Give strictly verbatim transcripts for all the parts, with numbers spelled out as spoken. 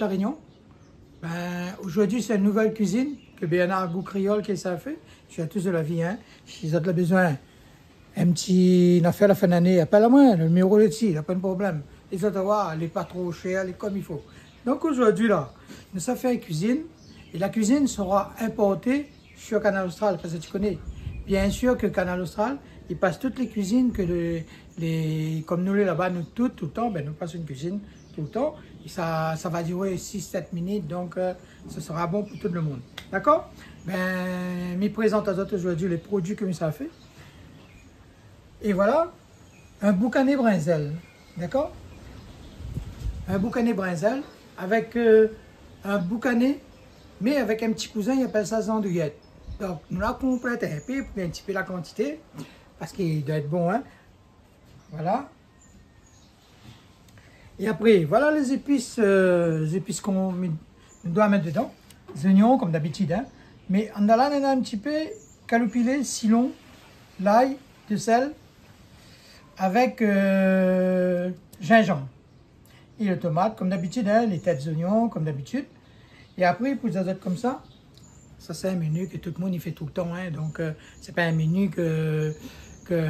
La Rényon. Bin, zordi sé in nouvèl kuizine ke Bernard Gou Kréol ke sa fé. Zot la vi, in. Si zot la bezoin in ti nafèr la fin d'ané, apèl amoin, lo niméro lé isi, na pwin problèm. É zot va oir, lé pa tro shèr, lé konm i fo. Donk zordi la, nou sa fé in kuizine, é la kuizine sera inporté sur Kanal Austral, parske ti koné, biensir ke Kanal Austral, i pas tout lé kuizine ke lé, lé, konm nou lé laba, nou tout, toultan, bin, nou pas in kuizine toultan. É sa, sa va diré sis, sèt minit, donk, euh, sa sera bon pou tout lo moun. Dakor ? Bin, mi prézant azot zordi lé produi ke mi sa fé. É voila, in boukané brinzèl, dakor ? In boukané brinzèl avèk, euh, in boukané, mé avèk in ti kouzin, i apèl sa zandouyèt. Donk, nou la konplèt in pé, pou in ti pé la kantité, parske i doi èt bon, in. Voila. É apré, voila lé zépis, euh, zépis ke mi, mi doi mèt dedan. Zoignon, konm dabitid, in. Mé anndan la, néna in ti pé kaloupilé, sitron, lay, de sèl, avèk, euh, zinzanm. É lo tomat, konm dabitid, in, lé tèt zoignon, konm dabitid. É apré, pou zot konmsa, sa sé in meni ke tout moun i fé toultan, in. Donk, euh, sé pa in meni ke, ke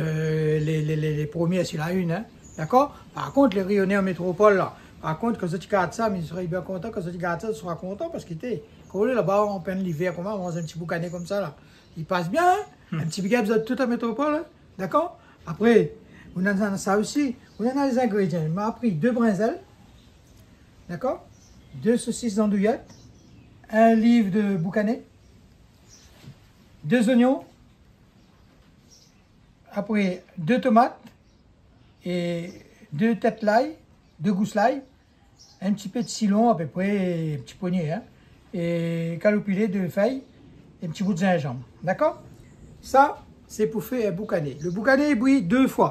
lé, lé, lé, lé promié si la in, in. Dakor ? Par kont, lé Rényoné an métropol la, par kont, kan zot i gard sa, mi sré bien kontan, kan zot i gard sa, zot sra kontan, parske té, kan ou lé laba, an plin livèr, koman, manz in ti boukané konmsa la, i pas bien, in ? Hmm. In ti big up zot tout an métropol, in ? Dakor ? Apré, ou néna sa osi, ou néna lé zingrédian. Ma pri dé brinzèl, dakor ? Dé sosis zandouyèt, in liv de boukané, dé zoignon, apré dé tomat, é dé tèt lay, dé gous lay, in ti pé de sitron, apépré in ti pogné, in, é kaloupilé de fèy, é in ti bout zinzanm. Dakor ? Sa, sé pou fé in boukané. Lo boukané, i bouyi dé foi.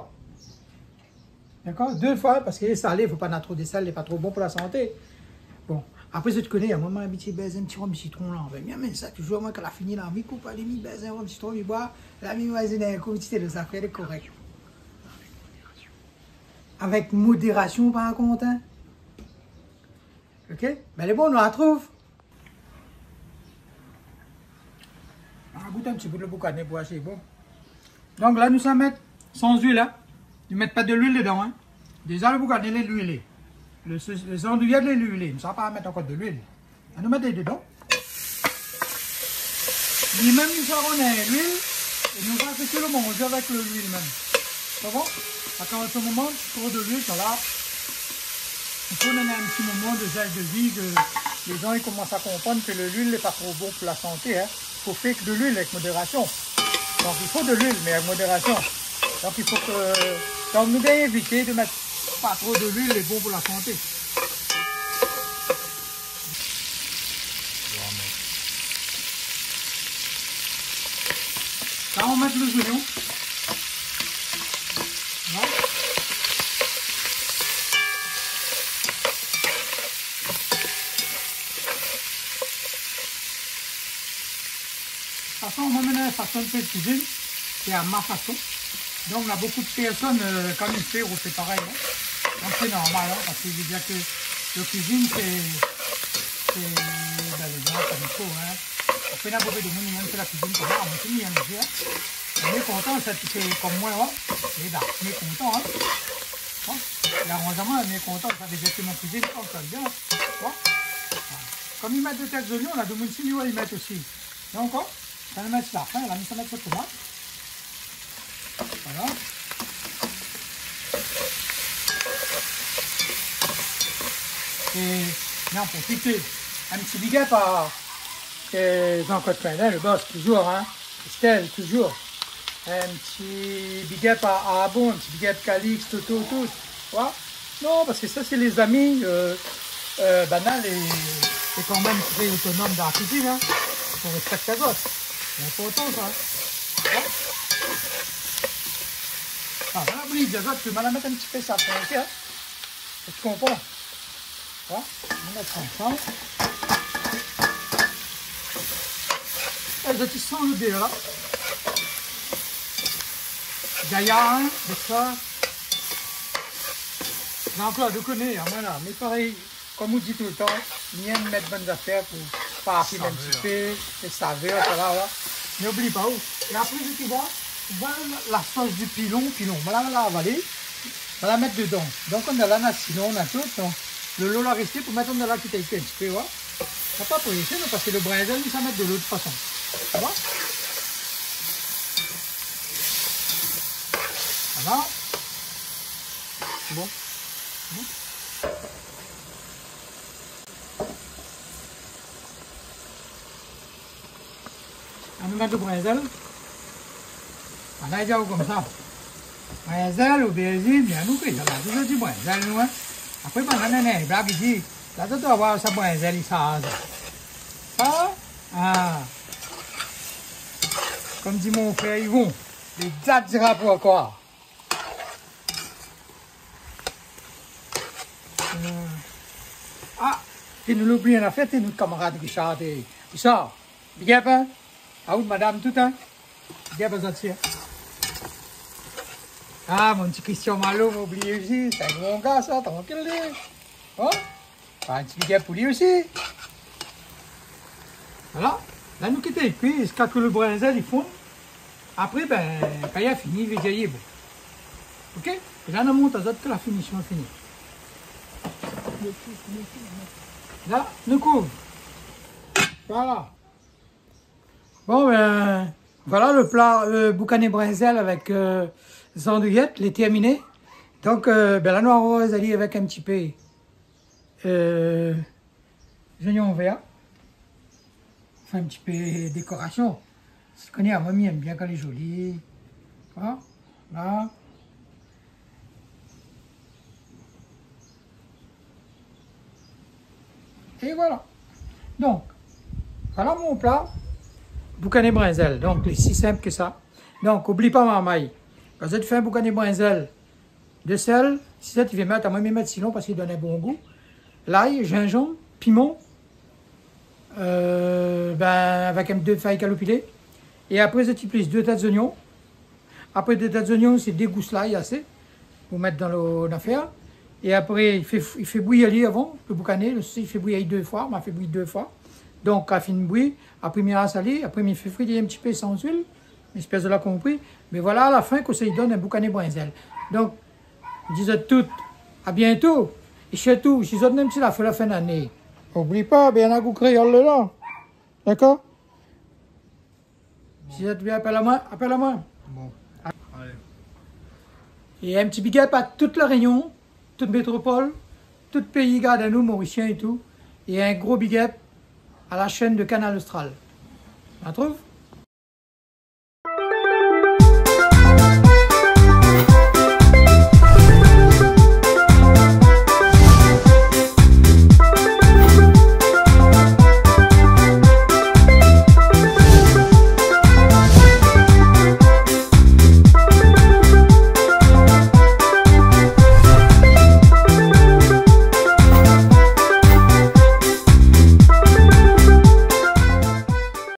Dakor ? Dé foi, parske lé salé, fo pa na tro de sèl, lé pa tro bon pou la santé. Bon, apré, zot i koné, amoin, moin, mi abitié bèz in ti rom sitron la. Bin, mi amèn sa touzour, moin, kan la fini la, mi koup, alé, mi bèz in rom sitron, mi boi, la, mi mazine in kou, ti sé, lo zafèr lé korèk. Avèk modérasion, par kont, in. OK ? Bin, lé bon, nou artrouv. Nou gout in ti bout lo boukané pou oir si lé bon. Donk la, nou sa mèt san luil, in. Nou mèt pa de luil dedan, in. Déza, lo boukané, lé luilé. Lo, lo zandouyèt, lé luilé. Nou sa pa mèt ankor de luil. Anou mèt dedan. Li mèm, nou sa rann luil é nou va fé kui lo manzé avèk lo luil mèm. Sa va ? Atann, a se moman, tro de luil, sa la. I fo donn in ti moman de zèl de vi, ke lé zan i komans a konprann ke lo luil lé pa tro bon pou la santé, in. Fo fé ke de luil avèk modérasion. Donk, i fo de luil, mé avèk modérasion. Donk, i fo ke, donk, nou doi évité de mèt pa tro de luil, lé bon pou la santé. La, nou mèt lé zoignon. Voilà. Fason, moin, mon fason de fé kuizine, sé a ma fason. Donk, na bonpé de pèrsone, euh, kan i fé, i fé parèy, in. Donk, sé normal, in, parske i vé dir ke la kuizine, sé, sé, bin, lé zan konm i fo, in. Apré, na bonpé de moun i yèm fé la kuizine konmsa, moin osi, mi yèm bien. Mé kontan, sa, sé konm moin, in. É bin, mé kontan, in. In ? É arozman, mé kontan, sa vé dir ke mon kuizine, sa, sa bien, in. Voilà. Konm i mèt de tèt zoignon, la, de moun si, i mèt osi. Donk, in, sa, nou mèt la fin, la, nou sa mèt sa tomat. Voilà. É, nou profit. In ti big up a, euh, Jean-Claude Coindin, lo boss, touzour, in. Estelle, touzour. In ti big up a, a Abon, in ti big up Calix, Toto, tout. Voilà. Non, parske sa, sé lé zami, euh, euh, banna lé, lé kan mèm trè otonom dan la kuizine, in. Fo rèspèkté azot. Lé inportan, sa, in. Bon. A, banna, oubli di azot ke ma la mèt in ti pé sa, OK, in. Zot i konpran. Voilà. Nou mèt sa ansanm. É, zot i san lodèr la. Gayar, in, de sa. Jean-Claude, ou koné, amoin la, mé parèy, konm ou di toultan, Bien mèt bann zafèr pou pa fine in ti pé, é savèr, sa la, voilà. Mé oubli pa, ou. É apré, zot i voi, ou voi la, la sos di pilon, pilon. Voilà, voilà, avalé. Voilà, mèt dedan. Donk, ou na la, na sinon, ou na tout, non. Lo, lo la résté pou mèt, ou na la ki té in ti pé, voilà. Na pa présé, non, parske lo brinzèl, li sa mèt de lot fason. Voilà. Voilà. Bon. Bon. Anou mèt lo brinzèl. Anou i di aou konmsa. Brinzèl, obèrzine, mé anou, kréol, anou, nou di brinzèl, nou, in. Apré, bann néna in blag, i di, la, zot i doi voir sa brinzèl, i sa, sa. Sa, ah. Konm di mon frèr Yvon, lé dat i dira pou ankor. Ah, é nou oubli in afèr, té nout kamarad Richard, é, Richard, big up, in. Aou, madam, tout, in. Big up azot osi, in. Ah, mon ti Christian Malo, ma oubli osi, sé in gran gars, sa, trankil, li. In ? Fé in ti big up pou li osi. Voilà. La, nou kit ali kui, ziska ke lo brinzèl i fonn. Apré, bin, kan li la fini, i vé dir li lé bon. OK ? É la, nou amont azot ke la finision la fini. La, nou kouv. Voilà. Bon, bin, voilà lo pla, euh, boukané brinzèl avèk, euh, zandriyèt, lé tèrminé. Donk, euh, bin, la, nou aroz ali avèk in ti pé euh, zoignon vèr. Fé in ti pé dékorasion. Zot i koné, amoin, mi èm bien kan lé zoli. Voilà. La. É voilà. Donk, voilà mon pla. Boukané brinzèl. Donk, lé si sinp ke sa. Donk, oubli pa marmay. Kan zot i fé in boukané brinzèl, de sèl, si zot i vé mèt, amoin mi mèt sinon parske i donn in bon gou. Lay, zinzanm, piman, euh, bin, avèk in dé fèy kaloupilé. É apré, zot i plis dé tèt zoignon. Apré dé tèt zoignon, sé dé gous lay asé pou mèt dan lo, dan lafèr. É apré, i fé, i fé bouyi ali avan, lo boukané, lo sosis, i fé bouyi ali dé foi, ma fé bouyi dé foi. Donk, kan la fine bouyi, apré mi las ali, apré mi fé frir in ti pé san luil. J'espère zot la konpri. Mé voilà, a la fin, kosa i donn in boukané brinzèl. Donk, di azot tout, a bientôt. É sirtou, si zot néna in ti lafèt la fin d'ané, oubli pa, bin, na gou kréol ladan. Dakor ? Si zot i vé apèl amoin, apèl amoin. Bon. Alé. É in ti big up a tout La Rényon, tout métropol, tout péi i gard anou, Morisien é tout. É in gro big up a la shèn de Kanal Austral. Ou trouv ?